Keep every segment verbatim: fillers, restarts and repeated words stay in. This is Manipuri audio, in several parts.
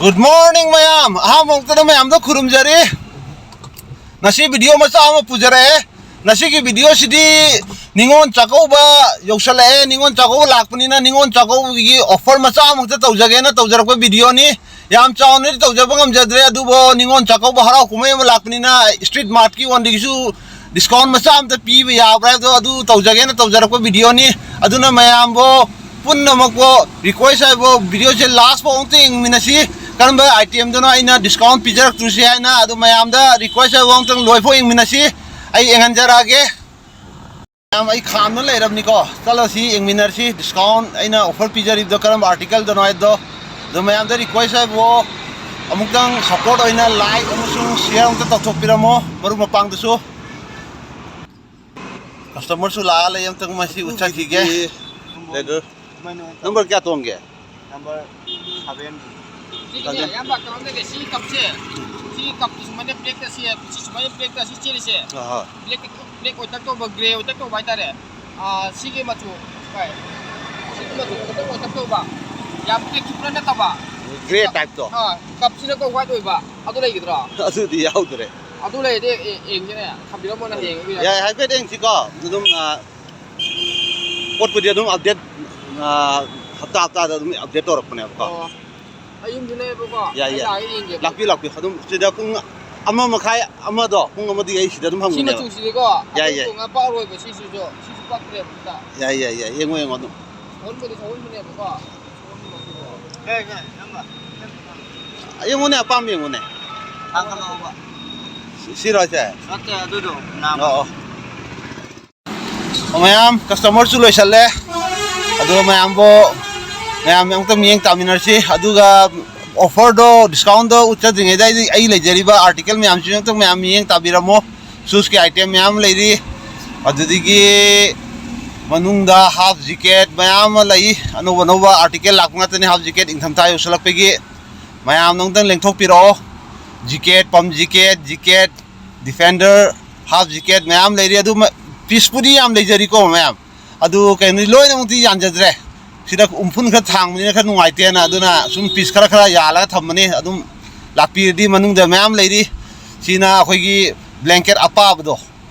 Good morning ꯃꯌꯥꯝ, ꯑꯍꯥꯟꯕ ꯃꯛꯇꯗ ꯃꯌꯥꯝꯗ ꯈꯨꯔꯨꯝꯖꯔꯤ꯫ ꯉꯁꯤ ꯚꯤꯗꯤꯑꯣ ꯃꯆꯥ ꯑꯃ ꯄꯨꯖꯔꯛꯑꯦ꯫ ꯉꯁꯤꯒꯤ ꯚꯤꯗꯤꯑꯣꯁꯤꯗꯤ ꯅꯤꯉꯣꯜ ꯆꯥꯛꯀꯧꯕ ꯌꯧꯁꯜꯂꯛꯑꯦ꯫ ꯅꯤꯉꯣꯜ ꯆꯥꯛꯀꯧꯕ ꯂꯥꯛꯄꯅꯤꯅ ꯅꯤꯉꯣꯜ ꯆꯥꯛꯀꯧꯕꯒꯤ ꯑꯣꯐꯔ ꯃꯆꯥ ꯑꯃꯛꯇ ꯇꯧꯖꯒꯦꯅ ꯇꯧꯖꯔꯛꯄ ꯚꯤꯗꯤꯑꯣꯅꯤ꯫ ꯌꯥꯝ ꯆꯥꯎꯅꯗꯤ ꯇꯧꯖꯕ ꯉꯝꯖꯗ꯭ꯔꯦ, ꯑꯗꯨꯕꯨ ꯅꯤꯉꯣꯜ ꯆꯥꯛꯀꯧꯕ ꯍꯔꯥꯎ ꯀꯨꯝꯍꯩ ꯑꯃ ꯂꯥꯛꯄꯅꯤꯅ ꯁ꯭ꯇ꯭ꯔꯤꯠ ꯃꯥꯔꯠꯀꯤ ꯑꯣꯟꯗꯒꯤꯁꯨ ꯗꯤꯁꯀꯥꯎꯟ ꯃꯆꯥ ꯑꯝꯇ ꯄꯤꯕ ꯌꯥꯕ꯭ꯔꯥ ꯍꯥꯏꯕꯗꯣ ꯑꯗꯨ ꯇꯧꯖꯒꯦꯅ ꯇꯧꯖꯔꯛꯄ ꯚꯤꯗꯤꯑꯣꯅꯤ꯫ ꯑꯗꯨꯅ ꯃꯌꯥꯝꯕꯨ ꯄꯨꯝꯅꯃꯛꯄꯨ ꯔꯤꯀ꯭ꯋꯦꯁ ꯍꯥꯏꯕꯨ ꯚꯤꯗꯤꯑꯣꯁꯦ ꯂꯥꯁ ꯐꯥꯎ ꯑꯃꯨꯛꯇ ꯌꯦꯡꯃꯤꯟꯅꯁꯤ꯫ ꯀꯔꯝꯕ ꯑꯥꯏꯇꯦꯝꯗꯅꯣ ꯑꯩꯅ ꯗꯤꯁꯀꯥꯎꯟ ꯄꯤꯖꯔꯛꯇ꯭ꯔꯤꯁꯦ ꯍꯥꯏꯅ ꯑꯗꯨ ꯃꯌꯥꯝꯗ ꯔꯤꯀ꯭ꯋꯦꯁ ꯍꯥꯏꯕꯨ ꯑꯃꯨꯛꯇꯪ ꯂꯣꯏꯐꯥꯎ ꯌꯦꯡꯃꯤꯟꯅꯁꯤ꯫ ꯑꯩ ꯌꯦꯡꯍꯟꯖꯔꯛꯑꯒꯦ꯫ ꯃꯌꯥꯝ ꯑꯩ ꯈꯥꯝꯅ ꯂꯩꯔꯕꯅꯤꯀꯣ꯫ ꯆꯠꯂꯁꯤ ꯌꯦꯡꯃꯤꯟꯅꯔꯁꯤ꯫ ꯗꯤꯁꯀꯥꯎꯟ ꯑꯩꯅ ꯑꯣꯐꯔ ꯄꯤꯖꯔꯤꯕꯗꯣ ꯀꯔꯝꯕ ꯑꯥꯔꯇꯤꯀꯜꯗꯅꯣ ꯍꯥꯏꯕꯗꯣ꯫ ꯑꯗꯣ ꯃꯌꯥꯝꯗ ꯔꯤꯀ꯭ꯋꯦꯁ ꯍꯥꯏꯕꯨ ꯑꯃꯨꯛꯇꯪ ꯁꯞꯄꯣꯔꯠ ꯑꯣꯏꯅ ꯂꯥꯏꯛ ꯑꯃꯁꯨꯡ ꯁꯤꯌꯔ ꯑꯃꯨꯛꯇ ꯇꯧꯊꯣꯛꯄꯤꯔꯝꯃꯣ ꯃꯔꯨꯞ ꯃꯄꯥꯡꯗꯁꯨ꯫ ꯀꯁꯇꯃꯔꯁꯨ ꯂꯥꯛꯑ ꯂꯩ, ꯑꯝꯇꯪ ꯃꯁꯤ ꯎꯠꯆꯈꯤꯒꯦ꯫ ꯂꯦꯗꯔ꯫ ꯅꯝꯕꯔ ꯀꯌꯥ ꯇꯣꯡꯒꯦ? Number seven. ꯁꯤꯒꯤꯅꯦ, ꯁꯚꯦꯟ꯫ ꯑꯌꯥꯝꯕ ꯀꯩꯅꯣꯝ ꯂꯩꯔꯦ꯫ ꯁꯤꯒꯤ ꯀꯞꯁꯦ, ꯁꯤꯒꯤ ꯀꯞꯇꯤ ꯁꯨꯃꯥꯏꯅ ꯕ꯭ꯂꯦꯛꯇ ꯁꯤ, ꯁꯤ ꯁꯨꯃꯥꯏꯅ ꯕ꯭ꯂꯦꯛꯇ ꯁꯤ ꯆꯦꯜꯂꯤꯁꯦ꯫ ꯑꯍꯣꯏ꯫ ꯕ꯭ꯂꯦꯛ, ꯕ꯭ꯂꯦꯛ ꯑꯣꯏꯇꯛ ꯇꯧꯕ, ꯒ꯭ꯔꯦ ꯑꯣꯏꯇꯛ ꯇꯧꯕ ꯍꯥꯏꯇꯥꯔꯦ꯫ ꯑꯥ, ꯁꯤꯒꯤ ꯃꯆꯨ, ꯀꯩ? ꯁꯤꯒꯤ ꯃꯆꯨ ꯑꯣꯏꯇꯛ ꯑꯣꯏꯇꯛ ꯇꯧꯕ꯫ ꯌꯥꯝ ꯕ꯭ꯂꯦꯛꯁꯨ ꯄꯨꯔꯥ ꯅꯠꯇꯕ꯫ ꯒ꯭ꯔꯦ ꯇꯥꯏꯞꯇꯣ꯫ ꯑꯥ, ꯀꯞꯁꯤꯅ ꯀꯧ ꯋꯥꯏꯠ ꯑꯣꯏꯕ꯫ ꯑꯗꯨ ꯂꯩꯒꯗ꯭ꯔꯣ? ꯑꯗꯨꯗꯤ ꯌꯥꯎꯗ꯭ꯔꯦ꯫ ꯑꯗꯨ ꯂꯩꯔꯗꯤ ꯑꯦ-, ꯌꯦꯡꯁꯤꯅꯦ꯫ ꯊꯝꯕꯤꯔꯝꯃꯣꯅꯦ ꯍꯌꯦꯡ꯫ ꯌꯥꯏ, ꯍꯥꯏꯐꯦꯠ ꯌꯦꯡꯁꯤꯀꯣ꯫ ꯑꯗꯨꯝ, ꯑꯥ, ꯄꯣꯠꯄꯨꯗꯤ ꯑꯗꯨꯝ ꯑꯞꯗꯦꯠ, ꯑꯥ, ꯍꯞꯇꯥ ꯍꯞꯇꯥꯗ ꯑꯗꯨꯝ ꯑꯞꯗꯦꯠ ꯇꯧꯔꯛꯄꯅꯦꯕꯀꯣ꯫ ꯑꯣ꯫ ꯑꯩ ꯌꯨꯝꯗ ꯂꯩꯌꯦꯕꯀꯣ꯫ ꯌꯥꯏ, ꯑꯩ ꯌꯥꯏ꯫ ꯂꯥꯛꯑꯒ ꯌꯦꯡꯒꯦꯕ꯫ ꯂꯥꯛꯄꯤꯌꯨ, ꯂꯥꯛꯄꯤꯌꯨ꯫ ꯑꯗꯨꯝ ꯁꯤꯗ ꯄꯨꯡ ꯑꯃ ꯃꯈꯥꯏ, ꯑꯃꯗꯣ, ꯄꯨꯡ ꯑꯃꯗꯤ ꯑꯩ ꯁꯤꯗ ꯑꯗꯨꯝ ꯁꯤ ꯍꯪꯕꯅꯦꯕ꯫ ꯃꯆꯨꯁꯤꯗꯤꯀꯣ, ꯌꯥꯏ, ꯑꯇꯩ ꯌꯥꯏ꯫ ꯇꯣꯡꯉ ꯄꯥꯛꯑꯔꯣꯏꯕ ꯁꯤꯁꯤꯁꯨ꯫ ꯁꯤꯁꯨ ꯄꯥꯛꯇ꯭ꯔꯦꯕ ꯑꯝꯇ꯫ ꯌꯥꯏ, ꯌꯥꯏ, ꯌꯥꯏ꯫ ꯌꯦꯡꯉꯣ, ꯌꯦꯡꯉꯣ ꯑꯗꯨꯝ꯫ ꯁꯧꯍꯟꯕꯗꯤ ꯁꯧꯍꯟꯕꯅꯦꯕꯀꯣ꯫ ꯀꯩ, ꯀꯩ, ꯏꯌꯥꯝꯕ? ꯌꯦꯡꯉꯨꯅꯦ, ꯑꯄꯥꯝꯕ ꯌꯦꯡꯉꯨꯅꯦ꯫ ꯊꯥꯡꯒꯠꯂꯛꯑꯣꯕ꯫ ꯁꯤ-, ꯁꯤꯔꯣ ꯍꯥꯏꯁꯦ? ꯅꯠꯇꯦ, ꯑꯗꯨꯗꯣ, ꯅꯥꯝ꯫ ꯑꯣ, ꯑꯣ꯫ ꯃꯌꯥꯝ ꯀꯁꯇꯃꯔꯁꯨ ꯂꯣꯏꯁꯜꯂꯦ꯫ ꯑꯗꯣ ꯃꯌꯥꯝꯕꯨ, ꯃꯌꯥꯝ ꯑꯃꯨꯛꯇꯪ ꯃꯤꯠꯌꯦꯡ ꯇꯥꯃꯤꯟꯅꯔꯁꯤ꯫ ꯑꯗꯨꯒ ꯑꯣꯐꯔꯗꯣ, ꯗꯤꯁꯀꯥꯎꯟꯗꯣ ꯎꯠꯆꯗ꯭ꯔꯤꯉꯩꯗ ꯑꯩ, ꯑꯩ ꯂꯩꯖꯔꯤꯕ ꯑꯥꯔꯇꯤꯀꯜ ꯃꯌꯥꯝꯁꯤ ꯑꯃꯨꯛꯇꯪ ꯃꯌꯥꯝ ꯃꯤꯠꯌꯦꯡ ꯇꯥꯕꯤꯔꯝꯃꯣ꯫ ꯁꯨꯁꯀꯤ ꯑꯥꯏꯇꯦꯝ ꯃꯌꯥꯝ ꯂꯩꯔꯤ꯫ ꯑꯗꯨꯗꯒꯤ ꯃꯅꯨꯡꯗ ꯍꯥꯐ ꯖꯤꯀꯦꯠ ꯃꯌꯥꯝ ꯑꯃ ꯂꯩ꯫ ꯑꯅꯧ ꯑꯅꯧꯕ ꯑꯥꯔꯇꯤꯀꯜ ꯂꯥꯛꯄ ꯉꯥꯛꯇꯅꯤ꯫ ꯍꯥꯐ ꯖꯤꯀꯦꯠ ꯏꯪꯊꯝꯊꯥ ꯌꯧꯁꯜꯂꯛꯄꯒꯤ ꯃꯌꯥꯝꯅ ꯑꯃꯨꯛꯇꯪ ꯂꯦꯡꯊꯣꯛꯄꯤꯔꯛꯑꯣ꯫ ꯖꯤꯀꯦꯠ, ꯄꯝ jacket, jacket, defender, half jacket ꯃꯌꯥꯝ ꯂꯩꯔꯤ꯫ ꯑꯗꯨ ꯃ-, ꯄꯤꯁꯄꯨꯗꯤ ꯌꯥꯝ ꯂꯩꯖꯔꯤꯀꯣ ꯃꯌꯥꯝ꯫ ꯑꯗꯨ ꯀꯩꯅꯣ, ꯂꯣꯏꯅꯃꯛꯇꯤ ꯌꯥꯟꯖꯗ꯭ꯔꯦ꯫ ꯁꯤꯗ ꯎꯝꯐꯨꯟ ꯈꯔ ꯊꯥꯡꯕꯅꯤꯅ ꯈꯔ ꯅꯨꯡꯉꯥꯏꯇꯦꯅ, ꯑꯗꯨꯅ ꯁꯨꯝ ꯄꯤꯁ ꯈꯔ ꯈꯔ ꯌꯥꯜꯂꯒ ꯊꯝꯕꯅꯤ꯫ ꯑꯗꯨꯝ ꯂꯥꯛꯄꯤꯔꯗꯤ ꯃꯅꯨꯡꯗ ꯃꯌꯥꯝ ꯂꯩꯔꯤ꯫ ꯁꯤꯅ ꯑꯩꯈꯣꯏꯒꯤ ꯕ꯭ꯂꯦꯡꯀꯦꯠ ꯑꯄꯥꯕꯗꯣ,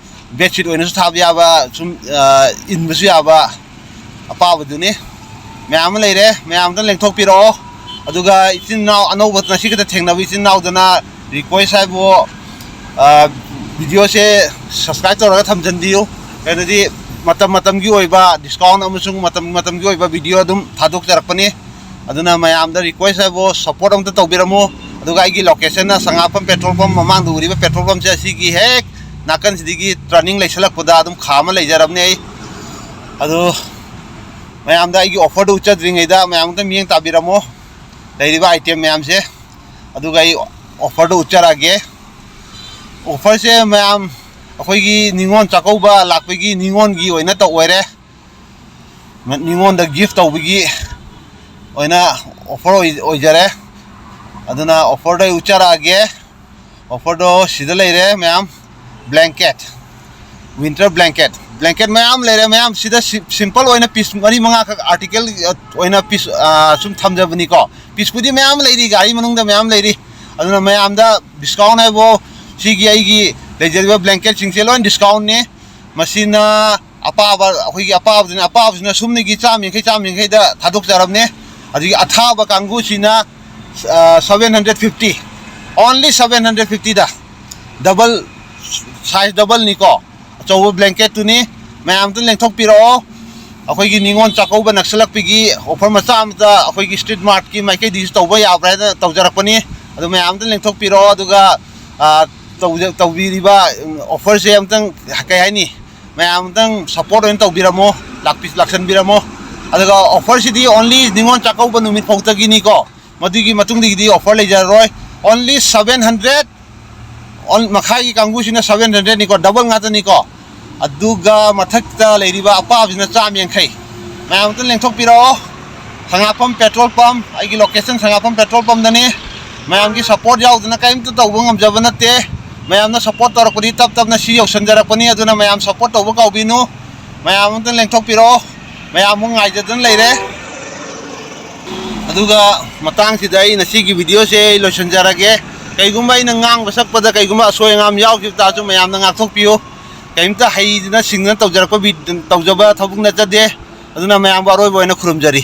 ꯕꯦꯗꯁꯤꯠ ꯑꯣꯏꯅꯁꯨ ꯊꯥꯕ ꯌꯥꯕ, ꯁꯨꯝ, ꯑ, ꯏꯟꯕꯁꯨ ꯌꯥꯕ ꯑꯄꯥꯕꯗꯨꯅꯤ꯫ ꯃꯌꯥꯝ ꯑꯃ ꯂꯩꯔꯦ, ꯃꯌꯥꯝ ꯑꯝꯇ ꯂꯦꯡꯊꯣꯛꯄꯤꯔꯛꯑꯣ꯫ ꯑꯗꯨꯒ ꯏꯆꯤꯟ ꯏꯅꯥꯎ ꯑꯅꯧꯕ ꯉꯁꯤ ꯈꯛꯇ ꯊꯦꯡꯅꯕ ꯏꯆꯤꯟ ꯏꯅꯥꯎꯗꯅ ꯔꯤꯀ꯭ꯋꯦꯁ ꯍꯥꯏꯕꯨ, ꯑ, ꯚꯤꯗꯤꯑꯣꯁꯦ ꯁꯕꯁꯀ꯭ꯔꯥꯏꯕ ꯇꯧꯔꯒ ꯊꯝꯖꯟꯕꯤꯌꯨ꯫ ꯀꯩꯅꯣꯗꯤ ꯃꯇꯝ ꯃꯇꯝꯒꯤ ꯑꯣꯏꯕ ꯗꯤꯁꯀꯥꯎꯟ ꯑꯃꯁꯨꯡ ꯃꯇꯝ ꯃꯇꯝꯒꯤ ꯑꯣꯏꯕ ꯚꯤꯗꯤꯑꯣ ꯑꯗꯨꯝ ꯊꯥꯗꯣꯛꯆꯔꯛꯄꯅꯤ꯫ ꯑꯗꯨꯅ ꯃꯌꯥꯝꯗ ꯔꯤꯀ꯭ꯋꯦꯁ ꯍꯥꯏꯕꯨ ꯁꯞꯄꯣꯔꯠ ꯑꯝꯇ ꯇꯧꯕꯤꯔꯝꯃꯨ꯫ ꯑꯗꯨꯒ ꯑꯩꯒꯤ ꯂꯣꯀꯦꯁꯟꯅ ꯁꯉꯥꯛꯄꯝ ꯄꯦꯇ꯭ꯔꯣꯜ ꯄꯝ ꯃꯃꯥꯡꯗ ꯎꯔꯤꯕ ꯄꯦꯇ꯭ꯔꯣꯜ ꯄꯝꯁꯦ ꯑꯁꯤꯒꯤ ꯍꯦꯛ ꯅꯥꯀꯟꯁꯤꯗꯒꯤ ꯇꯔꯅꯤꯡ ꯂꯩꯁꯜꯂꯛꯄꯗ ꯑꯗꯨꯝ ꯈꯥ ꯑꯃ ꯂꯩꯖꯔꯕꯅꯦ ꯑꯩ꯫ ꯑꯗꯨ ꯃꯌꯥꯝꯗ ꯑꯩꯒꯤ ꯑꯣꯐꯔꯗꯨ ꯎꯠꯆꯗ꯭ꯔꯤꯉꯩꯗ ꯃꯌꯥꯝ ꯑꯝꯇ ꯃꯤꯠꯌꯦꯡ ꯇꯥꯕꯤꯔꯝꯃꯣ꯫ ꯂꯩꯔꯤꯕ ꯑꯥꯏꯇꯦꯝ ꯃꯌꯥꯝꯁꯦ, ꯑꯗꯨꯒ ꯑꯩ ꯑꯣꯐꯔꯗꯣ ꯎꯠꯆꯔꯛꯑꯒꯦ꯫ ꯑꯣꯐꯔꯁꯦ ꯃꯌꯥꯝ ꯑꯩꯈꯣꯏꯒꯤ ꯅꯤꯉꯣꯜ ꯆꯥꯛꯀꯧꯕ ꯂꯥꯛꯄꯒꯤ ꯅꯤꯉꯣꯜꯒꯤ ꯑꯣꯏꯅ ꯇꯧ ꯑꯣꯏꯔꯦ꯫ ꯅꯤꯉꯣꯜꯗ ꯒꯤꯐ ꯇꯧꯕꯒꯤ ꯑꯣꯏꯅ ꯑꯣꯐꯔ ꯑꯣꯏ-, ꯑꯣꯏꯖꯔꯦ꯫ ꯑꯗꯨꯅ ꯑꯣꯐꯔꯗꯣ ꯑꯩ ꯎꯠꯆꯔꯛꯑꯒꯦ꯫ ꯑꯣꯐꯔꯗꯣ ꯁꯤꯗ ꯂꯩꯔꯦ ꯃꯌꯥꯝ, ꯕ꯭ꯂꯦꯡꯀꯦꯠ, ꯋꯤꯟꯇꯔ ꯕ꯭ꯂꯦꯡꯀꯦꯠ, ꯕ꯭ꯂꯦꯡꯀꯦꯠ ꯃꯌꯥꯝ ꯂꯩꯔꯦ ꯃꯌꯥꯝ꯫ ꯁꯤꯗ ꯁꯤ-, ꯁꯤꯝꯄꯜ ꯑꯣꯏꯅ ꯄꯤꯁ ꯃꯔꯤ ꯃꯉꯥꯈꯛ ꯑꯥꯔꯇꯤꯀꯜ ꯑꯣꯏꯅ ꯄꯤꯁ, ꯑ, ꯁꯨꯝ ꯊꯝꯖꯕꯅꯤꯀꯣ꯫ ꯄꯤꯁꯄꯨꯗꯤ ꯃꯌꯥꯝ ꯂꯩꯔꯤ, ꯒꯥꯔꯤ ꯃꯅꯨꯡꯗ ꯃꯌꯥꯝ ꯂꯩꯔꯤ꯫ ꯑꯗꯨꯅ ꯃꯌꯥꯝꯗ ꯗꯤꯁꯀꯥꯎꯟ ꯍꯥꯏꯕꯨ ꯁꯤꯒꯤ ꯑꯩꯒꯤ ꯂꯩꯖꯔꯤꯕ ꯕ꯭ꯂꯦꯡꯀꯦꯠꯁꯤꯡꯁꯦ ꯂꯣꯏ ꯗꯤꯁꯀꯥꯎꯟꯅꯤ꯫ ꯃꯁꯤꯅ ꯑꯄꯥꯕ, ꯑꯩꯈꯣꯏꯒꯤ ꯑꯄꯥꯕꯗꯨꯅ, ꯑꯄꯥꯕꯁꯤꯅ ꯁꯨꯞꯅꯒꯤ ꯆꯥꯝꯃ ꯌꯥꯡꯈꯩ, ꯆꯥꯝꯃ ꯌꯥꯡꯈꯩꯗ ꯊꯥꯗꯣꯛꯆꯔꯕꯅꯦ꯫ ꯑꯗꯒꯤ ꯑꯊꯥꯕ ꯀꯥꯡꯕꯨꯁꯤꯅ, ꯑ, seven hundred fifty, only seven hundred fiftyꯗ, ꯗꯕꯜ, ꯁꯥꯏꯖ ꯗꯕꯜꯅꯤꯀꯣ, ꯑꯆꯧꯕ ꯕ꯭ꯂꯦꯡꯀꯦꯠꯇꯨꯅꯤ꯫ ꯃꯌꯥꯝ ꯑꯝꯇ ꯂꯦꯡꯊꯣꯛꯄꯤꯔꯛꯑꯣ꯫ ꯑꯩꯈꯣꯏꯒꯤ ꯅꯤꯉꯣꯜ ꯆꯥꯛꯀꯧꯕ ꯅꯛꯁꯜꯂꯛꯄꯒꯤ ꯑꯣꯐꯔ ꯃꯆꯥ ꯑꯃꯇ ꯑꯩꯈꯣꯏꯒꯤ ꯁ꯭ꯇ꯭ꯔꯤꯠ ꯃꯥꯔꯠꯀꯤ ꯃꯥꯏꯀꯩꯗꯒꯤꯁꯨ ꯇꯧꯕ ꯌꯥꯕ꯭ꯔꯥ ꯍꯥꯏꯅ ꯇꯧꯖꯔꯛꯄꯅꯤ꯫ ꯑꯗꯨ ꯃꯌꯥꯝ ꯑꯝꯇ ꯂꯦꯡꯊꯣꯛꯄꯤꯔꯛꯑꯣ꯫ ꯑꯗꯨꯒ, ꯑ, ꯇꯧꯖ-, ꯇꯧꯕꯤꯔꯤꯕ, ꯎꯝ, ꯑꯣꯐꯔꯁꯦ ꯑꯝꯇꯪ, ꯀꯩ ꯍꯥꯏꯅꯤ, ꯃꯌꯥꯝ ꯑꯝꯇꯪ ꯁꯞꯄꯣꯔꯠ ꯑꯣꯏꯅ ꯇꯧꯕꯤꯔꯝꯃꯣ, ꯂꯥꯛꯄꯤ-, ꯂꯥꯛꯁꯟꯕꯤꯔꯝꯃꯣ꯫ ꯑꯗꯨꯒ ꯑꯣꯐꯔꯁꯤꯗꯤ only ꯅꯤꯉꯣꯜ ꯆꯥꯛꯀꯧꯕ ꯅꯨꯃꯤꯠ ꯐꯥꯎꯗꯒꯤꯅꯤꯀꯣ, ꯃꯗꯨꯒꯤ ꯃꯇꯨꯡꯗꯒꯤꯗꯤ ꯑꯣꯐꯔ ꯂꯩꯖꯔꯔꯣꯏ꯫ Only seven hundred, ꯑꯣꯟ-, ꯃꯈꯥꯒꯤ ꯀꯥꯡꯕꯨꯁꯤꯅ seven hundredꯅꯤꯀꯣ, ꯗꯕꯜ ꯉꯥꯛꯇꯅꯤꯀꯣ꯫ ꯑꯗꯨꯒ ꯃꯊꯛꯇ ꯂꯩꯔꯤꯕ ꯑꯄꯥꯕꯁꯤꯅ ꯆꯥꯝꯃ ꯌꯥꯡꯈꯩ꯫ ꯃꯌꯥꯝ ꯑꯝꯇ ꯂꯦꯡꯊꯣꯛꯄꯤꯔꯛꯑꯣ꯫ ꯁꯉꯥꯛꯄꯝ ꯄꯦꯇ꯭ꯔꯣꯜ ꯄꯝ, ꯑꯩꯒꯤ ꯂꯣꯀꯦꯁꯟ ꯁꯉꯥꯛꯄꯝ ꯄꯦꯇ꯭ꯔꯣꯜ ꯄꯝꯗꯅꯤ꯫ ꯃꯌꯥꯝꯒꯤ ꯁꯞꯄꯣꯔꯠ ꯌꯥꯎꯗꯅ ꯀꯔꯤꯝꯇ ꯇꯧꯕ ꯉꯝꯖꯕ ꯅꯠꯇꯦ꯫ ꯃꯌꯥꯝꯅ ꯁꯞꯄꯣꯔꯠ ꯇꯧꯔꯛꯄꯗꯤ ꯇꯞ ꯇꯞꯅ ꯁꯤ ꯌꯧꯁꯟꯖꯔꯛꯄꯅꯤ꯫ ꯑꯗꯨꯅ ꯃꯌꯥꯝ ꯁꯞꯄꯣꯔꯠ ꯇꯧꯕ ꯀꯥꯎꯕꯤꯅꯨ꯫ ꯃꯌꯥꯝ ꯑꯝꯇ ꯂꯦꯡꯊꯣꯛꯄꯤꯔꯛꯑꯣ꯫ ꯃꯌꯥꯝ ꯑꯃꯨꯛ ꯉꯥꯏꯖꯗꯨꯅ ꯂꯩꯔꯦ꯫ ꯑꯗꯨꯒ ꯃꯇꯥꯡꯁꯤꯗ ꯑꯩ ꯉꯁꯤꯒꯤ ꯚꯤꯗꯤꯑꯣꯁꯦ ꯑꯩ ꯂꯣꯏꯁꯤꯟꯖꯔꯒꯦ꯫ ꯀꯩꯒꯨꯝꯕ ꯑꯩꯅ ꯉꯥꯡꯕ ꯁꯛꯄꯗ ꯀꯩꯒꯨꯝꯕ ꯑꯁꯣꯏ ꯑꯉꯥꯝ ꯌꯥꯎꯈꯤꯕ ꯇꯥꯔꯁꯨ ꯃꯌꯥꯝꯅ ꯉꯥꯛꯊꯣꯛꯄꯤꯌꯨ꯫ ꯀꯩꯝꯇ ꯍꯩꯗꯅ ꯁꯤꯡꯗꯅ ꯇꯧꯖꯔꯛꯄ ꯚꯤ-, ꯇꯧꯖꯕ ꯊꯕꯛ ꯅꯠꯆꯗꯦ꯫ ꯑꯗꯨꯅ ꯃꯌꯥꯝꯕꯨ ꯑꯔꯣꯏꯕ ꯑꯣꯏꯅ ꯈꯨꯔꯨꯝꯖꯔꯤ꯫